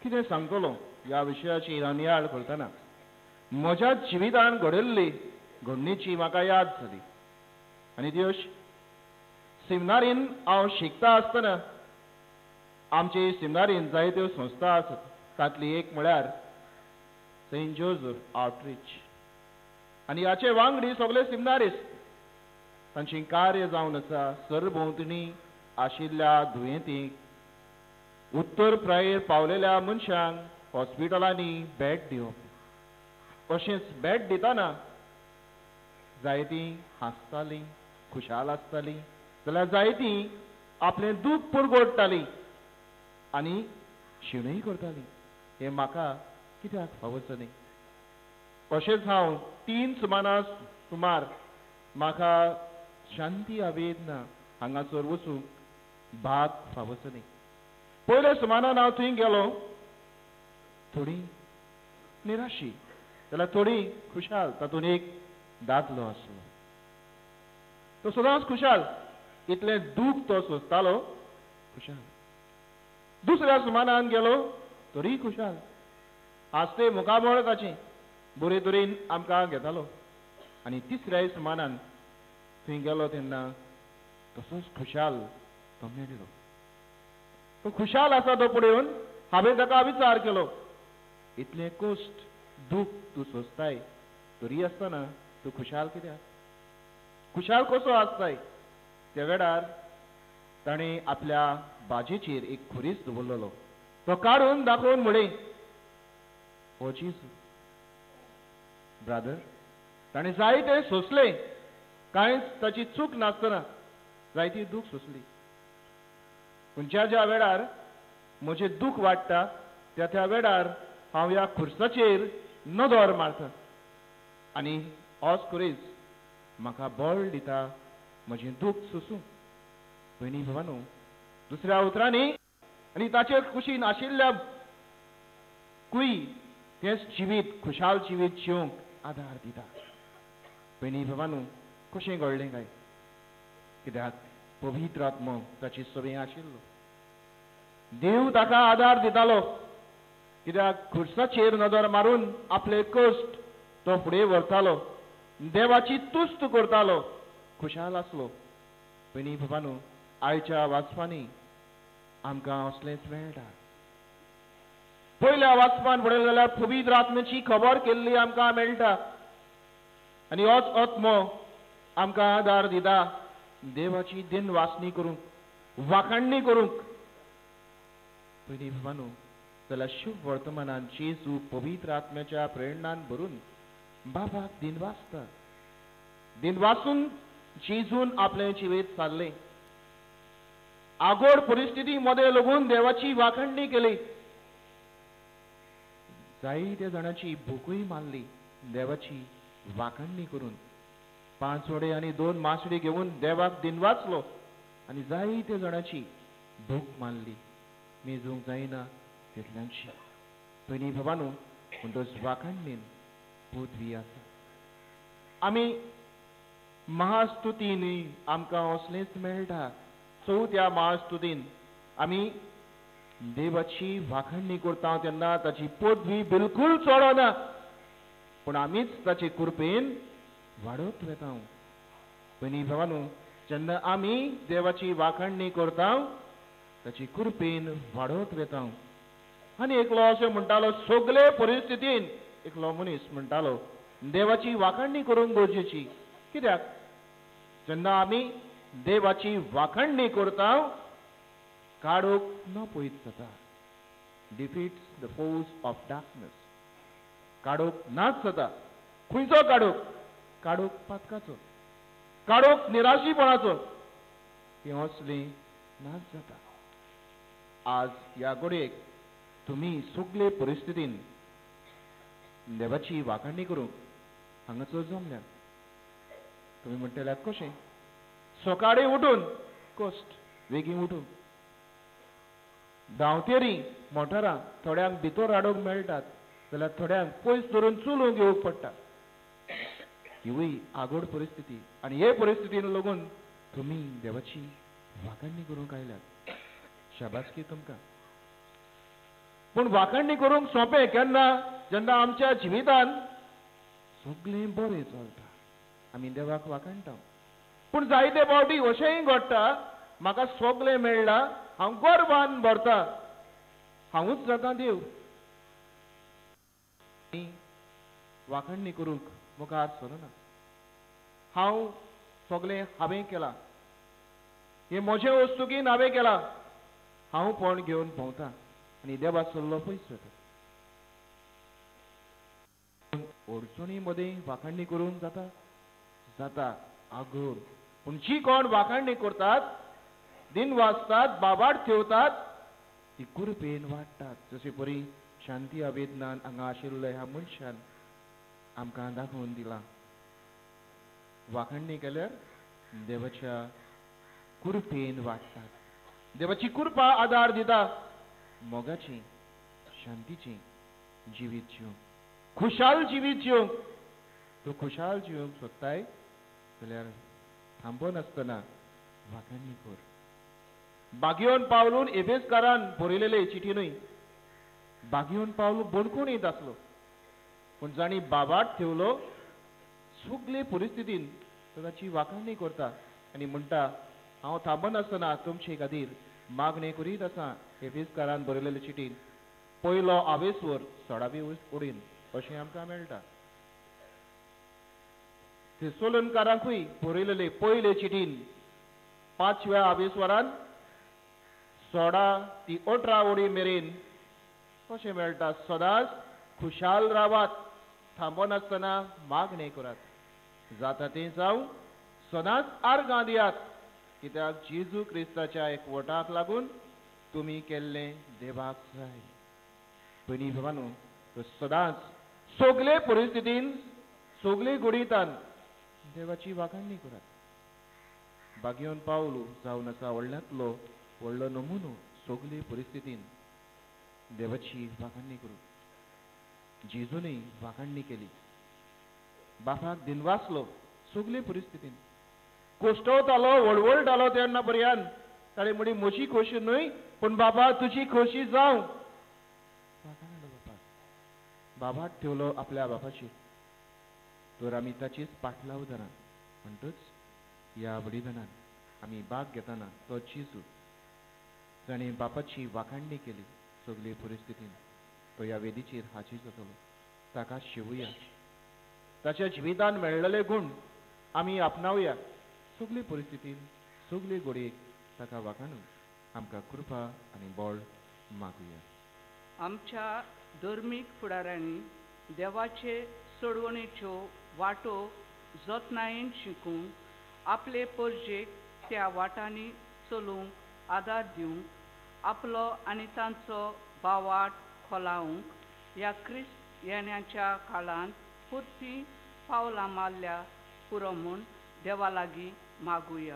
कितें सांगतलो ह्या विशयाची हांव नियाळ करतना म्हज्या जिवितान घडिल्ली घडणीची म्हाका याद जाली. आनी ती अशी, सिमनारीन हांव शिकता आसतना आमची सिमनारीन जायत्यो संस्था आसात, तांतली एक म्हळ्यार सेंट जोजफ आउटरीच. आनी हाचे वांगडी सगळे सिमनारिस्ट. तांचें कार्य जावन आसा सरभोंवतणी आशिल्ल्या दुयेंतींक, उत्तर प्रायेर पावलेल्या मनशांक हॉस्पिटलांनी भेट दिवप. अशेंच भेट दितना जायतीं हांसतालीं, खुशाल आसतालीं, जाल्यार जायतीं आपलें दूख पुरगोडटालीं आनी शिणूय करतालीं. हें म्हाका कित्याक फावोच न्ही. अशेंच हांव 3 सुमाना सुमार म्हाका शांती आवेदना हांगासर वचूंक भाग फावोच न्ही. पयल्या सुमानान हांव थंय गेलो, थोडी निराशी जाल्यार थोडी खुशाल. तातूंत एक दादलो आसलो, तो सदांच खुशाल, इतलें दूख तो सोंसतालो, खुशाल. दुसऱ्या सुमानान गेलो तरी खुशाल, हांसते मुखामळ ताचें, बरे तरेन आमकां घेतालो. आनी तिसऱ्या सुमानान थंय गेलो तेन्ना तसोच खुशाल तो मेळ्ळो. तो खुशाल आसा तो पळोवन हांवें ताका विचार केलो, इतलें कश्ट दूख तूं सोंसताय तरी आसतना तूं खुशाल कित्याक? खुशाल कसो आसताय? त्या वेळार ताणें आपल्या बाजेचेर एक खुरीस दवरलेलो, तो काडून दाखोवन म्हळें, हो जेजू ब्रादर. ताणें जायतें सोंसलें, कांयच ताची चूक नासतना जायती दूख सोंसली. पूण ज्या ज्या वेळार म्हजें दूख वाडटा त्या त्या वेळार हांव ह्या खुर्साचेर नदर मारता आनी होच खुरीस म्हाका बळ दिता म्हजें दूख सोंसूंक. भयणी भावानो, दुसऱ्या उतरांनी आनी ताचे कुशीन आशिल्ल्या कुय तेंच जिवीत, खुशाल जिवीत जिवंक आदार दिता. भयणी भावानो, कशें घडलें काय? कित्याक पवित्र आत्मो ताची सवंय आशिल्लो, देव ताका आदार दितालो. कित्याक खुर्साचेर नदर मारून आपले कश्ट तो फुडें व्हरतालो, देवाची तुस्त करतालो, खुशाल आसलो. भयणी भावानो, आयच्या वाचपांनी आमकां असलेंच मेळटा. पयल्या वाचपान पळयलें जाल्यार पवित्र आत्म्याची खबर केल्ली आमकां मेळटा आनी होच आत्मो आमकां आदार दिता देवाची दिन वासनी करूंक, वाखाणणी करूंक. भयणी भावानो, जाल्यार शुभ वर्तमानान जेजू पवित्र आत्म्याच्या प्रेरणान भरून बाबाक दिन वाचता. दिन वाचून जेजून आपलें जिवीत सारलें. आगोड परिस्थिती मदें लागून देवाची वाखाणणी केली, जायत्या जाणांची भुकूय मारली देवाची वाखाणणी करून. 5 वडे आनी 2 मासडी घेवन देवाक दिन वाचलो आनी जायत्या जाणांची भूक मारली, मेजूंक जायना तितल्यांची. भयणी भावानो, म्हणटच वाखाणणीन पदवी आसा. आमी महास्तुतीन आमकां असलेंच मेळटा. चवथ्या महास्तुतीन आमी देवाची वाखाणणी करता तेन्ना ताची पदवी बिलकूल चडना, पूण आमीच ताचे कृपेन वाडत वता. भयणी भावानो, जेन्ना आमी देवाची वाखाणणी करता ताची कृपेन वाडत वता. आनी एकलो अशें म्हणटालो, सगळे परिस्थितीन एकलो मनीस म्हणटालो देवाची वाखाणणी करूंक गरजेची. कित्याक? जेन्ना आमी देवाची वाखाणणी करता काडूक न पयत जाता, defeats the force of darkness. काडूक नाच जाता. खंयचो काडूक? काडूक पातकाचो, काडूक निराशीपणाचो, ती असली नाच जाता. आज ह्या घडयेक तुमी सगळे परिस्थितीन देवाची वाखाणणी करूंक हांगासर जमल्यात. तुमी म्हणटल्यात कशें? सकाळीं उठून कश्ट, वेगीं उठून धांवतेरी मोटरां थोड्यांक भितर हाडूंक मेळटात जाल्यार थोड्यांक पयस धरून चलूंक येवंक पडटा. हिवूय आगोड परिस्थिती आनी हे परिस्थितीन लागून तुमी देवाची वाखाणणी करूंक आयल्यात. शाबासकी तुमकां. पूण वाखाणणी करूंक सोंपें केन्ना? जेन्ना आमच्या जिवितान सगळें बरें चलता, आमी देवाक वाखाणटा. पूण जायते फावटी अशेंय घडटा, म्हाका सगळें मेळ्ळां, हांव गर्वान भरता, हांवूच जाता देव. वाखाणणी करूंक मुखार सरना, हांव सगळें हांवें केलां, हें म्हजें वस्तुकीन हांवें केलां, हांव पण घेवन भोंवता आनी देवा सल्लो पयस वता. अडचणी मदें वाखाणणी करूंक जाता जाता आगोर. पूण जी कोण वाखाणणी करतात, दिन वाचतात, बाबाट ठेवतात, ती कृपेन वाडटात. जशे परी शांती आवेदनान हांगा आशिल्ल्या ह्या मनशान आमकां दाखोवन दिलां. वाखाणणी केल्यार देवाच्या कृपेन वाडटात. देवाची कृपा आदार दिता मोगाची, शांतीची जिवीत जिवंक, खुशाल जिवीत जिवंक. तूं खुशाल जिवंक सोदताय जाल्यार थांबनासतना वाखाणणी कर. बागियोन पावलून एफेसकारान बरयलेले चिठी न्हय, बागियोन पावलू बणकोणीत आसलो, पूण जाणी बाबाट ठेवलो सगले परिस्थितीन तो ताची वाखाणणी करता आनी म्हणटा, हांव थांबनासतना तुमचे खातीर मागणें करीत आसा. एफेसकारान बरयलेले चिटीन पयलो आवेसवर सोडावी ओडीन अशें आमकां मेळटा. थेसलोनिकारांकूय बरयलेले पयले चिटीन 5व्या आवेसवरान 16 ती 18 ओडी मेरेन कशें मेळटा, सदांच खुशाल रावात, थांबनासतना मागणें करात, जाता तें जावं, सदांच आर्गां दियात, कित्याक जेजू क्रिस्ताच्या एकवटाक लागून तुमी केल्लें देवाक जाय. भयणी भावानू, सदांच सगले परिस्थितीन, सगले गुडितान देवाची वाखाणणी करात. बागियोन पावलू जावन आसा व्हडल्यांतलो व्हडलो नमुनो सगले परिस्थितीन देवाची वाखाणणी करूं. जेजूनय वाखाणणी केली, बापाक दिनवासलो सगले परिस्थितीन. कोश्टवतालो, वळवळटालो तेन्ना पर्यंत ताणें म्हणी, म्हजी खोशी न्हय पूण बाबा तुजी खोशी जावं. बापाक बाबाक ठेवलो आपल्या बापाची, तर आमी ताचीच पाटलाव धरा. म्हणटच ह्या बलिदानान आमी भाग घेतना तो जेजू जाणें बापाची वाखाणणी केली सगले परिस्थितीन, तो ह्या वेदीचेर हाजीर जातलो. ताका शिवया, ताच्या जिवितान मेळ्ळेले गूण आमी आपणावया. सगले परिस्थितीन, सगले घडयेक ताका वाखाणून आमकां कृपा आनी बळ मागुया. आमच्या धर्मीक फुडाऱ्यांनी देवाचे सोडवणेच्यो वाटो जतनायेन शिकूंक, आपले परजेक त्या वाटांनी चलूंक आदार दिवंक, आपलो आनी तांचो बावाट खोलावंक ह्या क्रिस्त येण्याच्या काळांत पुरती पावलां मारल्या पुरो म्हूण देवा लागीं मागुया.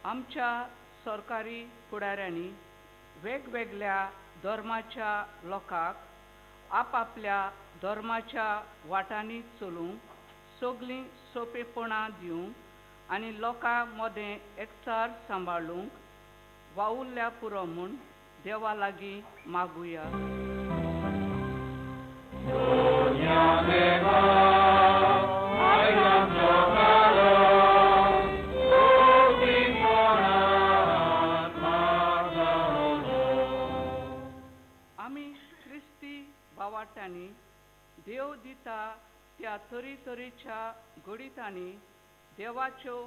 आमच्या सरकारी फुडाऱ्यांनी वेगवेगळ्या धर्माच्या लोकांक आपापल्या धर्माच्या वाटांनी चलूंक सगळीं सोंपेपणां दिवंक आनी लोकां मदें एकचार सांबाळूंक वावुरल्या पुरो म्हूण देवा लागीं मागुया. आमी क्रिस्ती बावाट्यांनी देव दिता त्या तरेतरेच्या घडितांनी देवाच्यो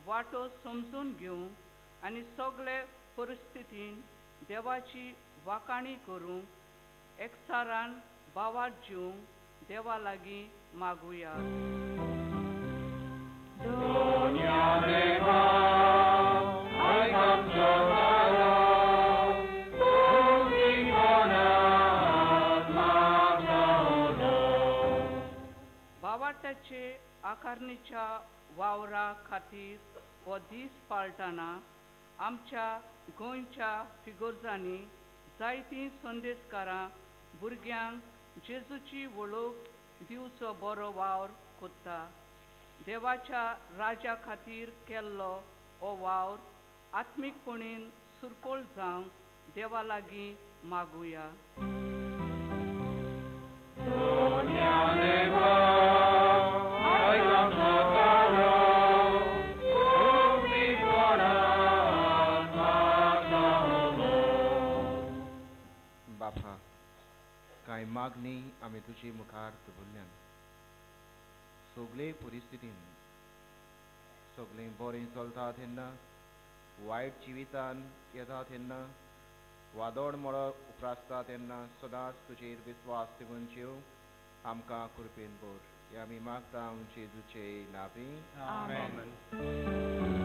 वाटो समजून घेवंक आनी सगळे परिस्थितीन देवाची वाखाणी करूंक एकचारान बावाट जिवंक देवा लागीं मागुया. बावाटाचे आकारणीच्या वावरा खातीर हो दीस पाळटना आमच्या गोंयच्या फिगोर्जांनी जायतीं संदेशकारां भुरग्यांक जेजूची वळख दिवचो बरो वावर कोत्ता. देवाच्या राजा खातीर केल्लो हो वावर आत्मीकपणीन सुरकोळ जावंक देवा लागीं मागुया. बापा, कांय मागणी आमी तुजे मुखार दवरल्यान. सगळे परिस्थितीन सगळें बरें चलता तेन्ना, वायट जिवितान येता तेन्ना, वादळ मळ उप्रासता तेन्ना सदांच तुजेर विस्वास दवरून जेव आमकां कृपेन भर. हे आमी मागता जेजूचे नांवी. आमेन.